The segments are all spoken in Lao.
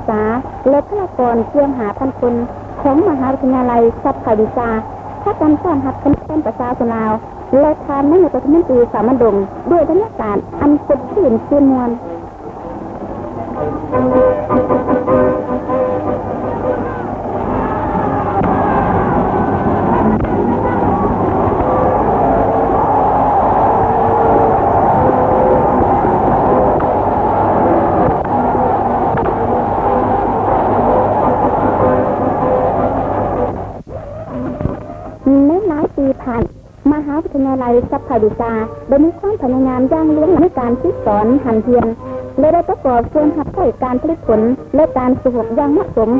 ສາ ແລະ ພະຍາກອນກວ່າຫ້າພັນຄົນ ຂອງມະຫາວິທະຍາໄລສັບພະວິຊາ ພາກັນຕ້ອນຮັບຄະນະແທນປະຊາຊົນລາວ ແລະ ທ່ານນາຍົກລັດຖະມົນຕີ ສາວ ໝັນດົງ ດ້ວຍບັນຍາກາດອັນສົດຊື່ນຊື່ນມ່ວນ. ໃນຫຼາຍປີຜ່ານ ມະຫາວິທະຍາໄລສັບພະວິຊາໄດ້ມີຄວາມພະຍາຍາມຢ່າງຫຼວງໃນການຝຶກສອນ, ຮ່ຳຮຽນ ແລະ ໄດ້ປະກອບສ່ວນຮັບໃຊ້ການຜະລິດຜົນ ແລະ ການສູ້ຮົບຢ່າງເໝາະສົມ.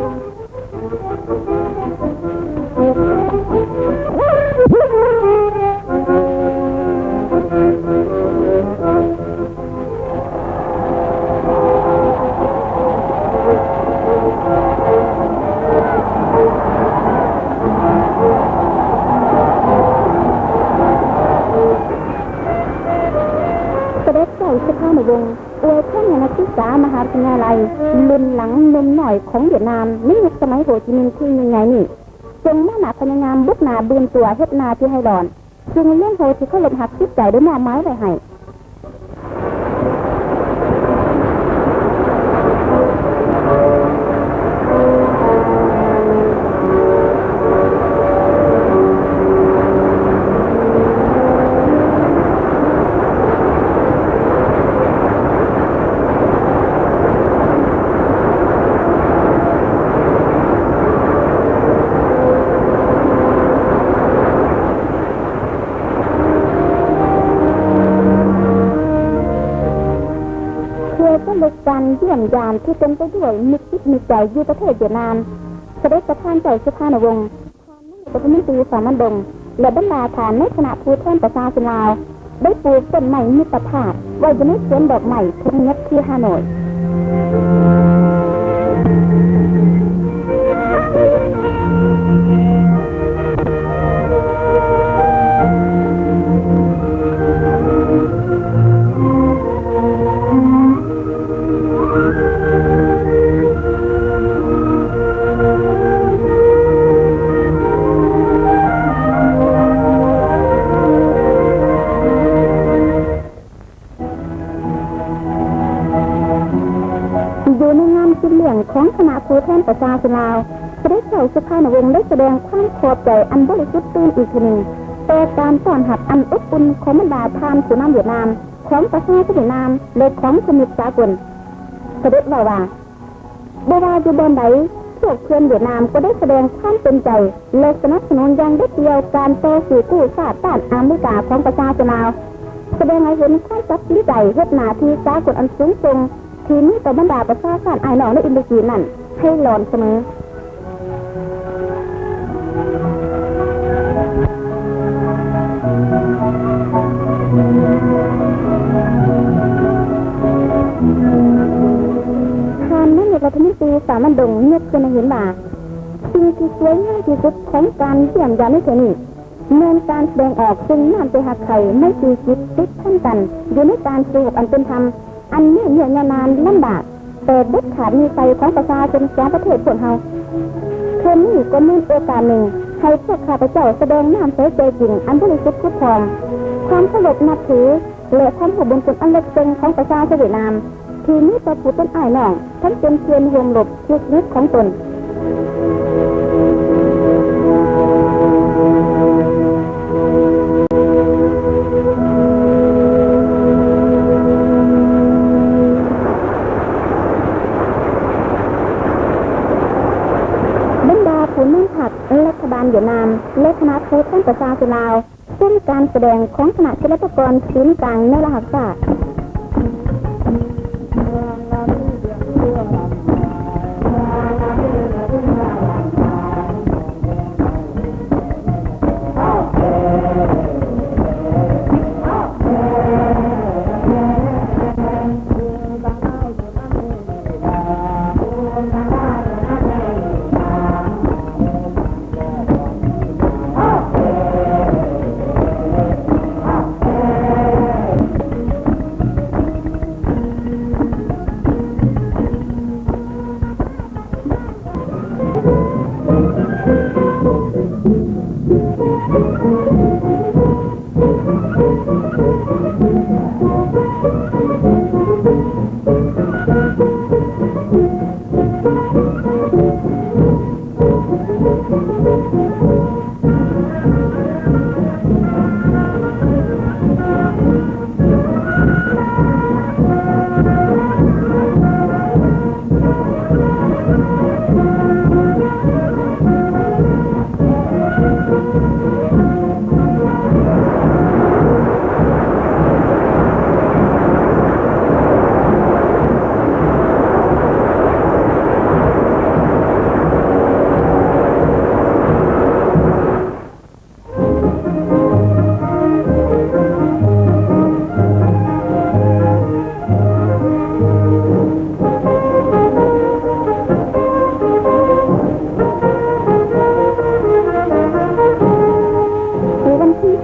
ສະເດັດເຈົ້າສຸພານຸວົງ ອວຍພອນໃຫ້ນັກສຶກສາມະຫາວິທະຍາໄລລຸ້ນຫຼັງໜຸ່ມນ້ອຍຂອງຫວຽດນາມໃນຍຸກສະໄໝໂຮຈິມິນທີ່ຍິ່ງໃຫຍ່ນີ້ ຈົ່ງມານະພະຍາຍາມບຸກໜ້າບືນຕົວເຮັດໜ້າທີ່ໄຮ້ຫຼອນ ຊຶ່ງຫຼວງໂຮທີ່ເຄົາລົບຮັກຈິດໃຈໄດ້ມອບໝາຍໄວ້ໃຫ້. ເພື່ອສຳເລັດການຢ້ຽມຢາມທີ່ເຕັມໄປດ້ວຍມິດຈິດມິດໃຈຢູ່ປະເທດຫວຽດນາມ, ສະເດັດປະທານເຈົ້າສຸພານຸວົງ ທ່ານນາຍົກລັດຖະມົນຕີ ສາວ ໝັນດົງ ແລະ ບັນດາທ່ານໃນຄະນະຜູ້ແທນປະຊາຊົນລາວ ໄດ້ປູກຕົ້ນໄມ້ມິດຕະພາບໄວ້ຢູ່ໃນສວນດອກໄມ້ທົ່ງເຫງັດທີ່ຮ່າໂນ້ຍ. ຢູ່ໃນງານກິນລ້ຽງຂອງຄະນະຜູ້ແທນປະຊາຊົນລາວ, ສະເດັດເຈົ້າສຸພານຸວົງໄດ້ສະແດງຄວາມຂອບໃຈອັນບໍລິສຸດຕື່ມອີກເທື່ອໜຶ່ງ ຕໍ່ການຕ້ອນຮັບອັນອົບອຸ່ນຂອງບັນດາທ່ານຜູ້ນຳຫວຽດນາມ, ຂອງປະຊາຊົນຫວຽດນາມ ແລະ ຂອງສະມິດສາກົນ. ສະເດັດເວົ້າວ່າ, ບໍ່ວ່າຢູ່ບ່ອນໃດ, ພວກເພື່ອນຫວຽດນາມກໍໄດ້ສະແດງຄວາມເຕັມໃຈ ແລະ ສະໜັບສະໜູນຢ່າງເດັດດ່ຽວການຕໍ່ສູ້ກູ້ຊາດຕ້ານອາເມລິກາຂອງປະຊາຊົນລາວ, ສະແດງໃຫ້ເຫັນຄວາມສັກສິນໃຈເຮັດໜ້າທີ່ສາກົນອັນສູງສົ່ງ ທີ່ມີຕໍ່ບັນດາປະຊາຊາດອ້າຍນ້ອງໃນອິນໂດຈີນນັ້ນໃຫ້ຫຼອນສະເໝີ. ທ່ານນາຍົກລັດຖະມົນຕີ ສາວ ໝັນດົງ ຍົກຂຶ້ນໃຫ້ເຫັນວ່າ ສິ່ງທີ່ສວຍງາມທີ່ສຸດຂອງການຢ້ຽມຢາມໃນເທື່ອນີ້ ແມ່ນການສະແດງອອກເຊິ່ງນ້ຳໃຈຮັກໃຄ່ໄມຕີຈິດຕິດພັນກັນຢູ່ໃນການສູ້ຮົບອັນເປັນທຳ ອັນຍືດເຍື້ອຍາວນານລຳບາກ ແຕ່ເດັດຂາດມີໄຊຂອງປະຊາຊົນສອງປະເທດພວກເຮົາ. ເທື່ອນີ້ກໍແມ່ນໂອກາດໜຶ່ງໃຫ້ພວກຂ້າພະເຈົ້າສະແດງນ້ຳໃຈໃຈຈິງອັນບໍລິສຸດຜຸດຜ່ອງ, ຄວາມເຄົາລົບນັບຖື ແລະ ຄວາມຮູ້ບຸນຄຸນອັນເລິກເຊິ່ງຂອງປະຊາຊົນຫວຽດນາມ ທີ່ມີຕໍ່ຜູ້ເປັນອ້າຍນ້ອງ ທັງເປັນເພື່ອນຮ່ວມລົບທີ່ສະໜິດຂອງຕົນ. ບັນດາຜູ້ນຳພັກ, ລັດຖະບານຫວຽດນາມ ແລະ ຄະນະຜູ້ແທນປະຊາຊົນລາວ ຊົມການສະແດງຂອງຄະນະສິລະປະກອນສູນກາງແນວລາວຮັກຊາດ.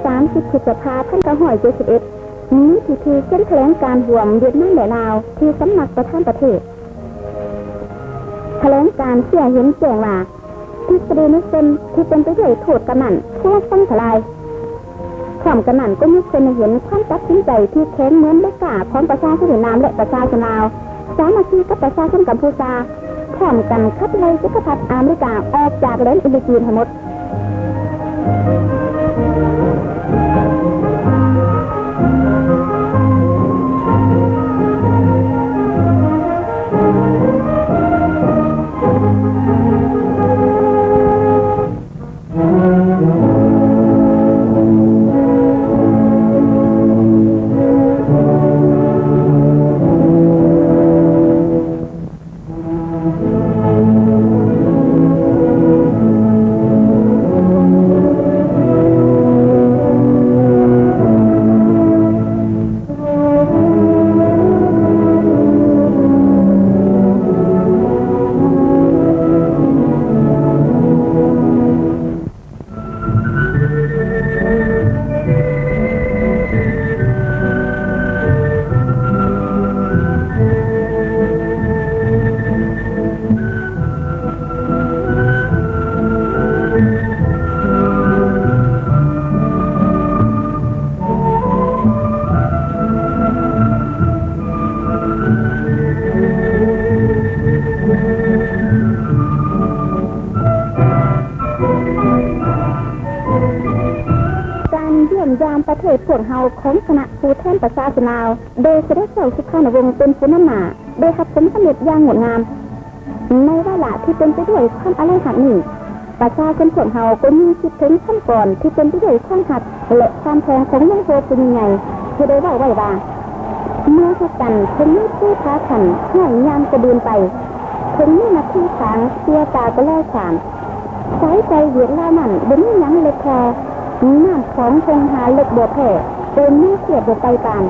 ສາມສິບ ພຶດສະພາ ພັນເກົ້າຮ້ອຍເຈັດສິບເອັດ ມີພິທີເຊັນຖະແຫຼງການຮ່ວມຫວຽດນາມ ແລະ ລາວ ທີ່ສຳນັກປະທານປະເທດ. ຖະແຫຼງການເຊີ້ຍໃຫ້ເຫັນແຈ້ງວ່າ ທິດສະດີນິກເຊັນທີ່ເຕັມໄປດ້ວຍໂທດກຳນັນ ຖືກພັງທະລາຍ. ພ້ອມກັນນັ້ນກໍຍົກຂຶ້ນໃຫ້ເຫັນຄວາມຕັດສິນໃຈທີ່ແຂງເໝືອນເຫຼັກກ້າຂອງປະຊາຊົນຫວຽດນາມ ແລະ ປະຊາຊົນລາວ ສາມັກຄີກັບປະຊາຊົນກຳພູຊາ, ພ້ອມກັນຂັບໄລ່ຈັກກະພັດອາເມລິກາອອກຈາກແດນອິນໂດຈີນໃຫ້ໝົດ. ການຢ້ຽມຢາມປະເທດພວກເຮົາຂອງຄະນະຜູ້ແທນປະຊາຊົນລາວ ໂດຍສະເດັດເຈົ້າສຸຂານຸວົງເປັນຜູ້ນຳໜ້າ ໄດ້ຮັບຜົນສຳເລັດຢ່າງງົດງາມ. ໃນວາລະທີ່ເຕັມໄປດ້ວຍຄວາມອາໄລຮັກນີ້, ປະຊາຊົນພວກເຮົາກໍຍິ່ງຄິດເຖິງຄຳກອນທີ່ເຕັມໄປດ້ວຍຄວາມຮັກ ແລະ ຄວາມແພງຂອງຫຼວງພໍ່ຜູ້ຍິ່ງໃຫຍ່ ທີ່ໄດ້ເວົ້າໄວ້ວ່າ ເມື່ອຮັກກັນ ເຖິງມີພູຜາຂັ້ນ ຮ້ອຍຍາມກໍບືນໄປ, ເຖິງມີນັບຖືຂາງ ເສຍຕາກໍລອຍຂ້າມ. ສາຍໃຈຫວຽດລາວນັ້ນ ບໍ່ມີຫຍັງເລິກພໍ, ນ້ຳຂອງທົ່ງຫາເລິກບໍ່ແພ້, ເປັນແນວຄວບບໍ່ໄກປານ.